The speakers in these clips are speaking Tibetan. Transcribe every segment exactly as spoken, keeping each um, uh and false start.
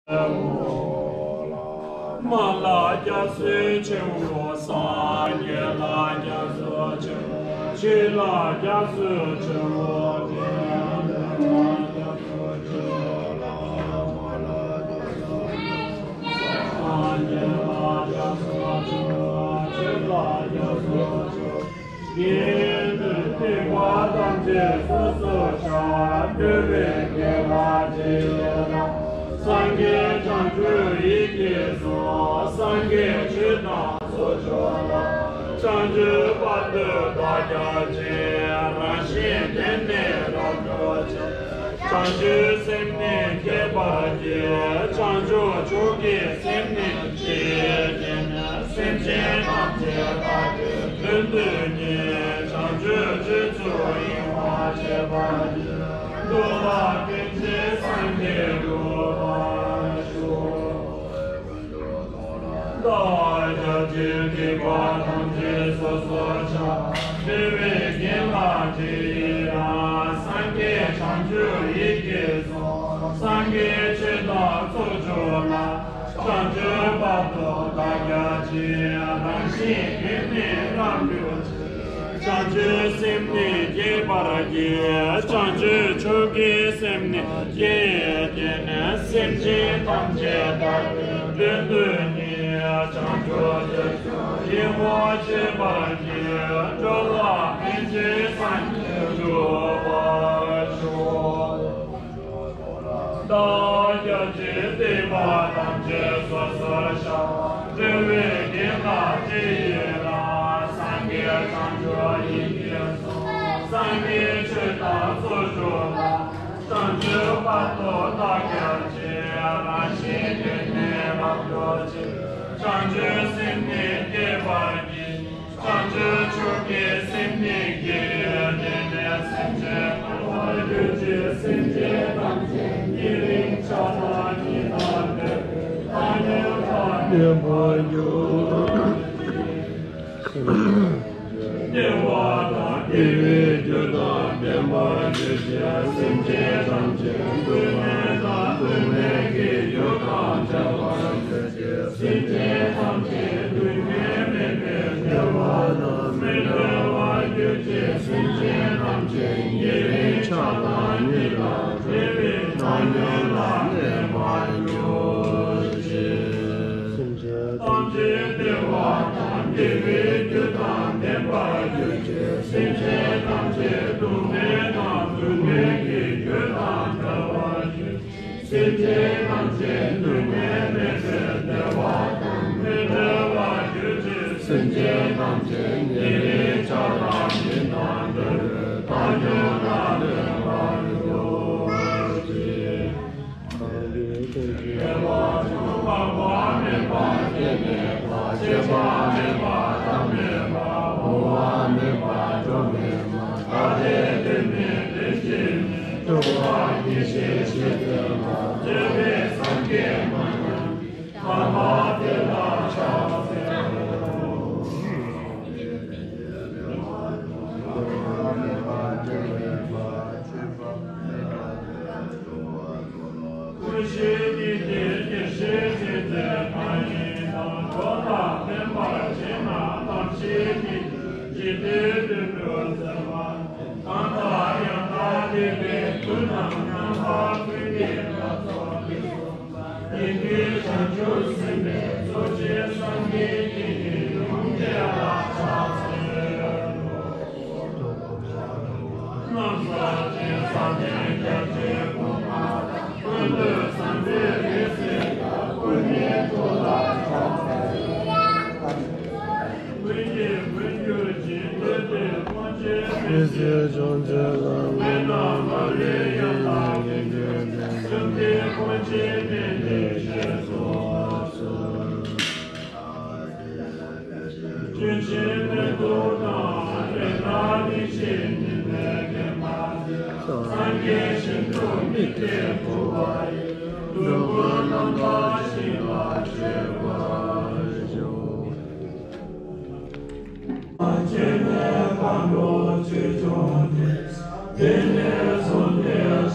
མ་ལ་སྐྱབས་སུ་མཆིའོ། སངས་རྒྱས་ལ་སྐྱབས་སུ་མཆིའོ། ཆོས་ལ་སྐྱབས་སུ་མཆིའོ། དགེ་འདུན་ལ་སྐྱབས་སུ་མཆིའོ། སངས་རྒྱས་ལ་སྐྱབས་སུ་མཆིའོ། ཆོས་ལ་སྐྱབས་སུ་མཆིའོ། དགེ་འདུན་སྡིག་པ་ཐམས་ཅད་སོ་སོར་བཤགས། འགྲོ་བའི་དགེ་བ་ཇི་ཡོད་ལ། སངས་རྒྱས་བྱང་ཆུབ་ཡིད་ཀྱིས་བཟུང་། སངས་རྒྱས་ཆོས་དང་ཚོགས་མཆོག་ལ། བྱང་ཆུབ་བར་དུ་བདག་སྐྱབས་མཆི། རང་བཞིན་དེ་ནི་རབ་འབྱོར་ཕྱིར། བྱང་ཆུབ་སེམས་ནི་བསྐྱེད་པར་བགྱི། བྱང་ཆུབ་མཆོག་གི་སེམས་ནི་བསྐྱེད། དེ་ནི་སེམས་ཅན་ཐམས་ཅད་བདག་གི་དོན་དུ་གཉེར། བྱང་ཆུབ་སྤྱོད་ཚུལ་ཡིད་དབང་བྱེད་པར་བགྱི། འགྲོ་ལ་ཕན་ཕྱིར་སངས་རྒྱས་འགྲུབ་པར་ཤོག། བདག་སྐྱབས་མཆི། སྡིག་པ་ཐམས་ཅད་སོ་སོར་བཤགས། འགྲོ་བའི་དགེ་བ་ཇི་ཡོད་ལ། སངས་རྒྱས་བྱང་ཆུབ་ཡིད་ཀྱིས་བཟུང་། སངས་རྒྱས་ཆོས་དང་ཚོགས་མཆོག་ལ། བྱང་ཆུབ་བར་དུ་བདག་སྐྱབས་མཆི། རང་བཞིན་དེ་ནི་རབ་འབྱོར་ཕྱིར། བྱང་ཆུབ་སེམས་ནི་བསྐྱེད་པར་བགྱི། བྱང་ཆུབ་མཆོག་གི་སེམས་ནི་བསྐྱེད། དེ་ནི་སེམས་ཅན་ཐམས་ཅད་བདག་གི་དོན་དུ་གཉེར། བྱང་ཆུབ་སྤྱོད་ཚུལ་ཡིད་དབང་བྱེད་པར་བགྱི། འགྲོ་ལ་ཕན་ཕྱིར་སངས་རྒྱས་འགྲུབ་པར་ཤོག། བདག་སྐྱབས་མཆི། སྡིག་པ་ཐམས་ཅད་སོ་སོར་བཤགས། འགྲོ་བའི་དགེ་བ་ཇི་ཡོད་ལ། སངས་རྒྱས་བྱང་ཆུབ་ཡིད་ཀྱིས་བཟུང་། སངས་རྒྱས་ཆོས་དང་ཚོགས་མཆོག་ལ། བྱང་ཆུབ་བར་དུ་བདག་སྐྱབས་མཆི། རང་བཞིན་དེ་ནི་རབ་འབྱོར་ཕྱིར། བྱང་ཆུབ་སེམས་ནི་བསྐྱེད་པར་བགྱི། བྱང་ཆུབ་མཆོག་གི་སེམས་ནི་བསྐྱེད། དེ་ནི་སེམས་ཅན་བདེ་བར་གྱུར་ཅིག། སེམས་ཅན་ཐམས་ཅད་ཉེ་རིང་ཆགས་སྡང་གཉིས་དང་བྲལ་བའི་བཏང་སྙོམས་དང་ལྡན་པར་གྱུར་ཅིག། བདེ་བ་དང་བདེ་བའི་རྒྱུ་དང་ལྡན་པར་གྱུར་ཅིག། སེམས་ཅན་ཐམས་ཅད་སྡུག་བསྔལ་དང་སྡུག་བསྔལ་གྱི་རྒྱུ་དང་བྲལ་བར་གྱུར་ཅིག། སེམས་ཅན་ཐམས་ཅད་སྡུག་བསྔལ་མེད་པའི་བདེ་བ་དང་མི་འབྲལ་བར་གྱུར་ཅིག། སེམས་ཅན་ཐམས་ཅད་ཉེ་རིང་ཆགས་སྡང་གཉིས་དང་བྲལ་བའི་བཏང་སྙོམས་ལ་གནས་པར་གྱུར་ཅིག། སེམས་ཅན་ཐམས་ཅད་བདེ་བ་དང་བདེ་བའི་རྒྱུ་དང་ལྡན་པར་གྱུར་ཅིག། སེམས་ཅན་ཐམས་ཅད་སྡུག་བསྔལ་དང་སྡུག་བསྔལ་གྱི་རྒྱུ་དང་བྲལ་བར་གྱུར་ཅིག། སེམས་ཅན་ཐམས་ཅད་སྡུག་བསྔལ་མེད་པའི་བདེ་བ་དང་མི་འབྲལ་བར་གྱུར་ཅིག། སེམས་ཅན་ཐམས་ཅད་ཉེ་རིང་ཆགས་སྡང་གཉིས་དང་བྲལ་བའི་བཏང་སྙོམས་ལ་གནས་པར་གྱུར་ཅིག། བདེ་བ་ཅུང་ཟད་མེད་པ་སྐྱེ་མེད་པ། སྐྱེ་བ་མེད་པ་ཐ་མལ་པ། འོང་བ་མེད་པ་འགྲོ་མེད་པ། ཐ་དད་དོན་མེད་དོན་གཅིག་མེད། སྟོང་པ་ཉིད་ཅེས་བྱ་བ་ལ་སྤྱོད་པའི་སངས་རྒྱས་མ་ཉམས་པའི་ཐར་པ་དེ་ལ་ཕྱག་འཚལ་ལོ། ཀུན་ཤེས་ཉིད་ཀྱི་ཡེ་ཤེས་ཅན་དེ་གང་ཡིན་དང་། འགྲོ་ལ་ཕན་པར་བྱེད་ན་ཐམས་ཅད་ཉིད་ཀྱི་འཇིག་རྟེན་དོན་གྲུབ་སྩོལ་བ། གང་དག་ཡང་དག་བདེ་བའི་མཐུ་རྣམས། རྣམ་པ་ཀུན་ནས་ལ་སོགས་ཀྱིས་བསྲུངས་པ། ཡིད་བཞིན་བྱང་ཆུབ་སེམས་དཔའི་ཚོགས་ཀྱིས། སངས་རྒྱས་ཀྱི་ཡིད་ཡོངས་རྫོགས་ལ་ཕྱག་འཚལ་ལོ།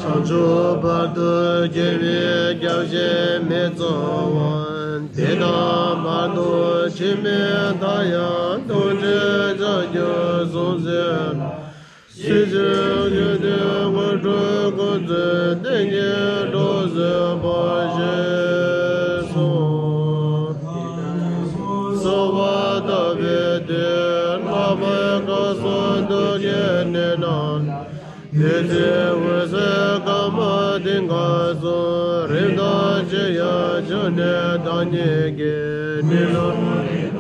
བྱང་ཆུབ་བར་དུ་སྐྱེ་བའི་སྐྱབས་གཞན་མི་སྩོལ་བ། དེ་དང་བར་དུ་འཆི་མེད་མཐའ་ཡང་ཐུགས་རྗེ་ཆགས་སྒྱུར་གསུངས་ཟིན། ཤེས་བྱའི་རྒྱུད་སྡེ་དངོས་གྲུབ་ཀུན་འཛིན་བདེན་བཞིའི་གྲོགས་སུ་འཕགས་ཞེས་གསུངས། གསོལ་བ་བཏབ་པའི་དུས་ལྷག་པའི་སྐབས་སུ་འདུ་བྱེད་ནི་དང་། དེ་ཚེ་འོད་གསལ་དཀར་མོ་ཏིང་ཁ་གསུམ། རིམ་དང་ཅི་ཡང་བྱོན་ནས་བདག་ཉིད་ཀྱི་ནི་ལུགས།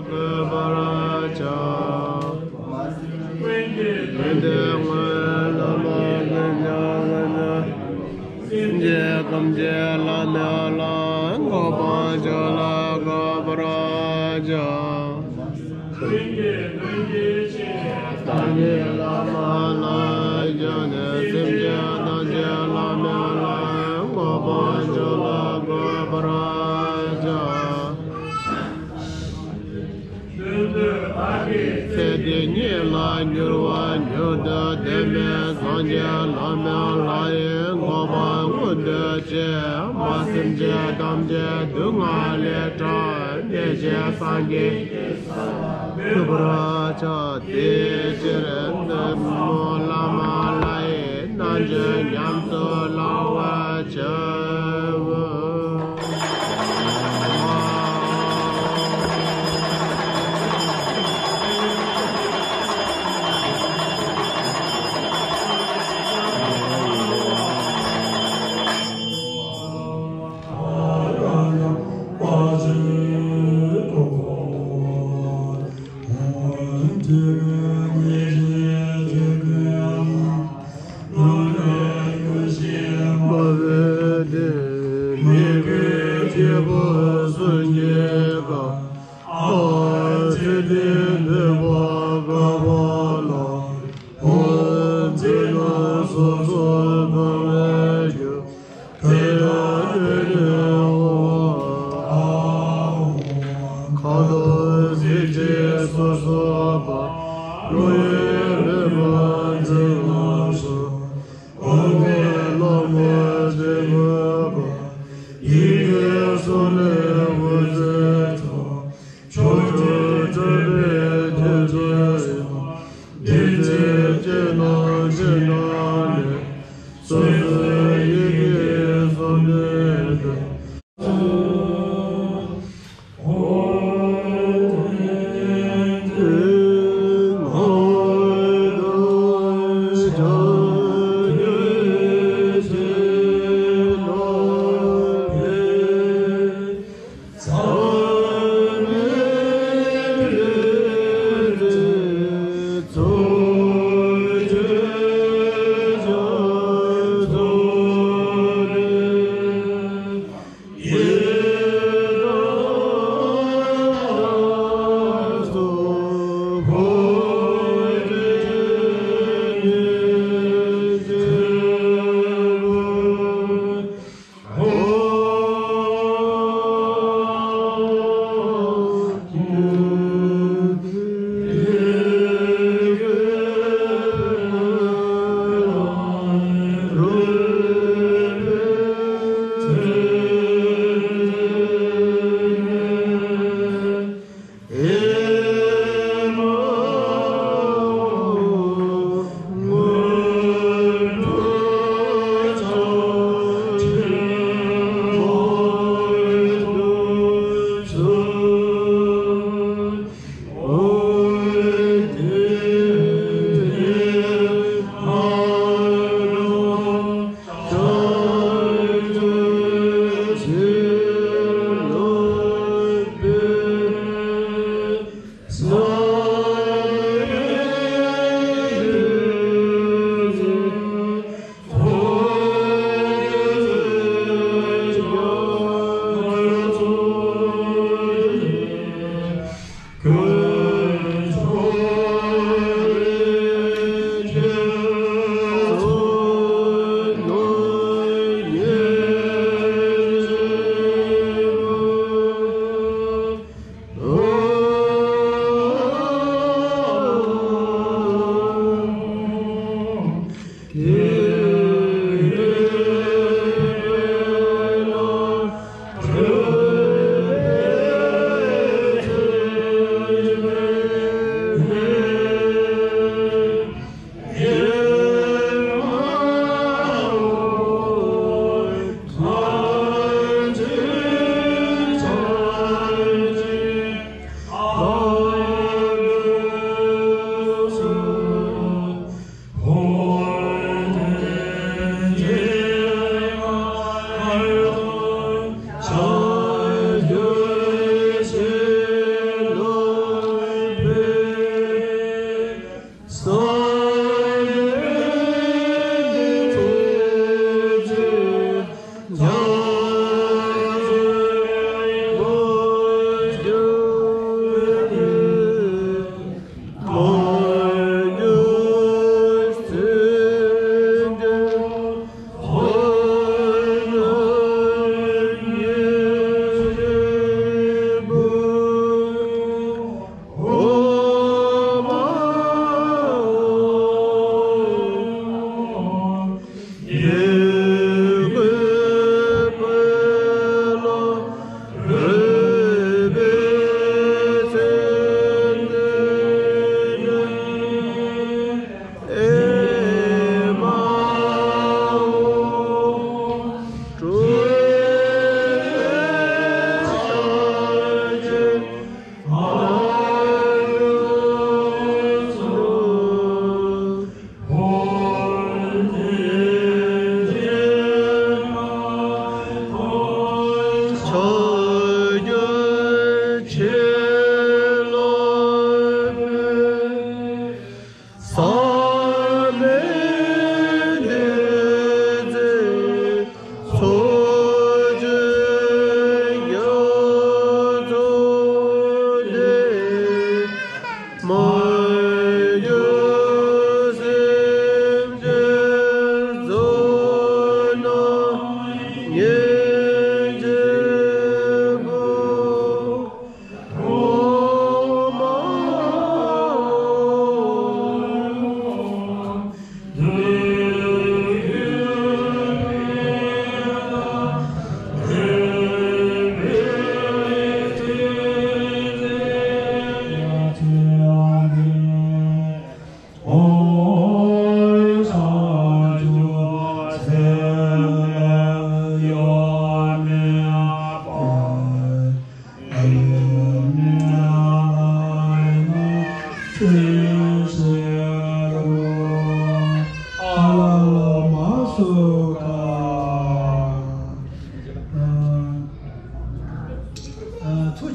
དགོད་པར་བྱ། ཀུན་གྱི་དོན་དེ་སྔོན་ལ་མ་ལུས་ཀྱང་། སེམས་ཅན་ཐམས་ཅད་ལ་མེད་ལ་འགོག་པར་བྱ་ལ་དགོད་པར་བྱ། ཀུན་གྱི་དོན་གྱི་ཕྱིར། བདག་ཉིད་བླ་མ་ལ་བརྟེན་ནས། སེམས་ཅན་ཐམས་ཅད་བླ་མ་ལ་འགོད་པར་བྱ་ལ་དགོད་པར་བྱ། ཚེ་འདི་ཉིད་ལ་མྱུར་བ་མྱུར་དུ་བདེན་པའི་སངས་རྒྱས་བླ་མ་ལྷ་ཡི་འགོག་པ་མངོན་དུ་བྱེད། སེམས་ཅན་ཐམས་ཅད་སྡུག་བསྔལ་ལས་བསྒྲལ། བདེ་གཤེགས་སངས་རྒྱས་ཀྱི་ས་ལ་འགོད་པར་བྱ། དེའི་ཕྱིར་ནུབ་མོ་བླ་མ་ལྷ་ཡི་རྣལ་འབྱོར་ཉམས་སུ་བླང་བར་བྱའོ།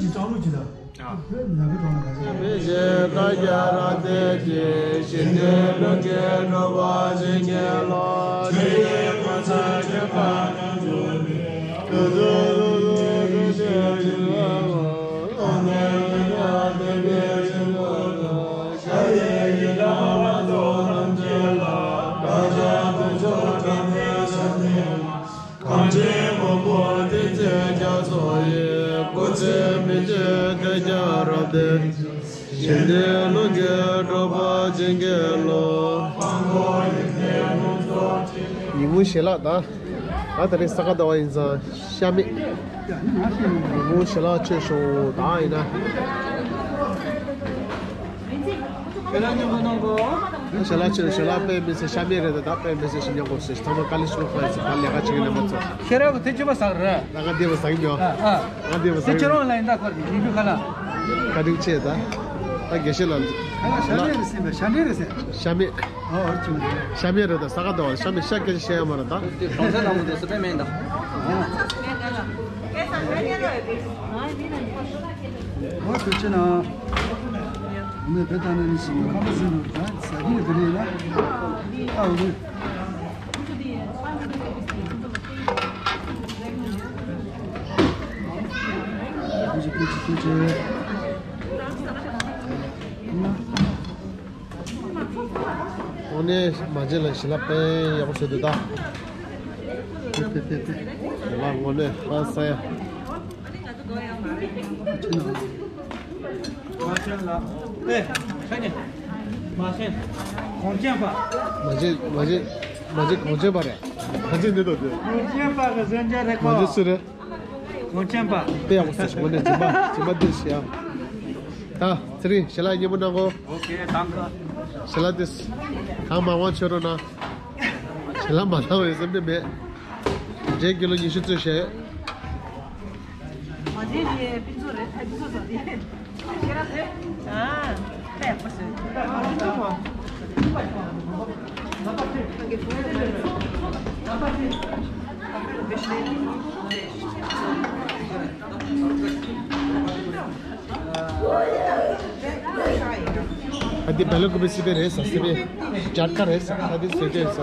ཀྱི་སྐྲ་ལོ་ཅི་ལ། ལ་གི་གྲོང་ལ་ག་ཚོད། མི་ཞིག་བཀའ་རྒྱ་ར་དེ་ཅི་ཞི་འདི་ལུ་གི་འགྲོ་བ་ཞིག་གི་ལོ། ཆོས་ཡི་གོ་ས་ཁྱད་པར་དུ་འཇུག་པའི། དུ་དུ་དུ་དུ་དུ་ཞི་བ་ལོ། ཨོ་ནེ་ཡི་ར་དེ་བེ་ཞི་བ་ལོ། ཤ་ཡེ་ཡི་ར་བ་ཚོ་ཐམས་ཅད་ལ། བཀའ་རྒྱ་དུ་ཆོས་གྲངས་མེད་ས་ནི། གང་ཆེན་མང་པོ་དེ་ཚེ་རྒྱ་མཚོ་ཡི། སྐུ་ཚེ་མི་ཆོད་བསྐལ་བརྒྱར་རབ་བརྟན། ཞི་བདེའི་ལུས་ཀྱི་འགྲོ་བ་ཅན་གྱི་བློ། ཉིན་མོའི་ཞལ་ལག་དང་། ད་ད་རེས་ས་ག་ཟླ་བ་ཡིན་ཙང་ཤ་མེད། ཉིན་མོའི་ཞལ་ལག་མཆོད་ཤོག་ད་ཡིན་ན། ཁྱེད་རང་མཉམ་པོ་གནང་གོ། ཞལ་ལག་ཆེ་ཞལ་ལག་དཔེ་མི་སྲིད་ཤ་མེད་རེད། ད་དཔེ་མི་སྲིད་ཞིམ་ཉམས་པོ་ཞིག་ཚང་མ་དཀའ་ལས་ཤུགས་ཁག་ཡིན་ཟེར། ད་ལས་ཀ་བྱེད་ཀྱི་ནས་མ་ཚོ། ཁྱེད་རང་གི་དེ་ཅི་མ་ཟ་རེད། ད་ང་འདི་བ་ཟ་གི་མྱོང་། ཨ་ཨ། ང་འདི་བ་ཟ་དེ་གི་ཁྱེད་མྱོང་། རང་ལ་ཡིན་ད་ཁོར་གྱི་ཡིན་རྒྱུ་ཁ་ལ། བཀའ་དྲིན་ཆེ་ད། ད་དགེ་བཤེས་ལགས། ཁ་ལ་ཤ་མེད་རེད་ཟེར་བས་ཤ་མེད་རེད་ཟེར། ཤ་མེད། ཨོ་ཨོ་ཅི་མ་རེད། ཤ་མེད་རེད། ད་ས་ག་ཟླ་བ་ཤ་མེད་ཤ་སྐད་ཆ་བཤད་ཡ་མ་རེད་ད། དེ་གྲོང་གསེབ་ནང་མི་དེ་སུ་སྤེལ་མེད་ད། ཨོ་ཐུགས་རྗེ་གནང་། ངས་བེད་སྟངས་ནས་ནི་ཞིག་ཁམས་པ་ཟིན་རུ་ད་ཟ་གི་ཡོད་དེ་རེད་ལ། ཨ་འུ་རེད། ཨོ་ནེ་མ་བརྗེད་ལ་ཞི་ལ་དཔེ་ཡག་པོ་བཟོས་འདུག་ད། ཕེ་ཕེ་ཕེ་ཕེ། ཞི་ལ་དངོས་གནས་ཧ་ས་ཡ། མ་ཤེས་ལ། ཨེ། ཁ་ཉེ། མ་ཤེས། གོང་ཆེན་པ། མ་བརྗེད་མ་བརྗེད་མ་བརྗེད་གོང་ཆེན་པ་རེད། མ་བརྗེད་འདི་དོ་དོ། གོང་ཆེན་པ་གི་གཟན་ཆ་རེད་གོ། མ་བརྗེད་སུ་རེད། གོང་ཆེན་པ། དཔེ་ཡག་པོ་ཟེར་ཞིག་ངོ་ནས་སྦྱིན་པ་སྦྱིན་པ་འདིར་ཞུ་ཡ། ད་ཚེ་རིང་ཞི་ལ་མཉེས་པོ་གནང་གོ། ཨོ་ཁེ་ད་ག་ཞི་ལ་དེས་གང་མང་མང་མཆོད་རོགས་གནང་། ཞི་ལ་མ་བཏང་བའི་སེམས་ཁྲལ་མེད། རྗེས་ཀྱི་ལོ་ཉི་ཤུ་ཚོད་བཞེས། མ་རྗེས་ཀྱི་ཕི་ཚོ་རེད་ཕི་ཚོ་ཟ་དེ། ཨ། ཨ་དེ་བེ་ལ་ཀུ་པེ་སི་པེ་རེད་ས་སི་པེ། ཇར་ཀ་རེད་ས་ཨ་དེ་སི་པེ་རེད་ས།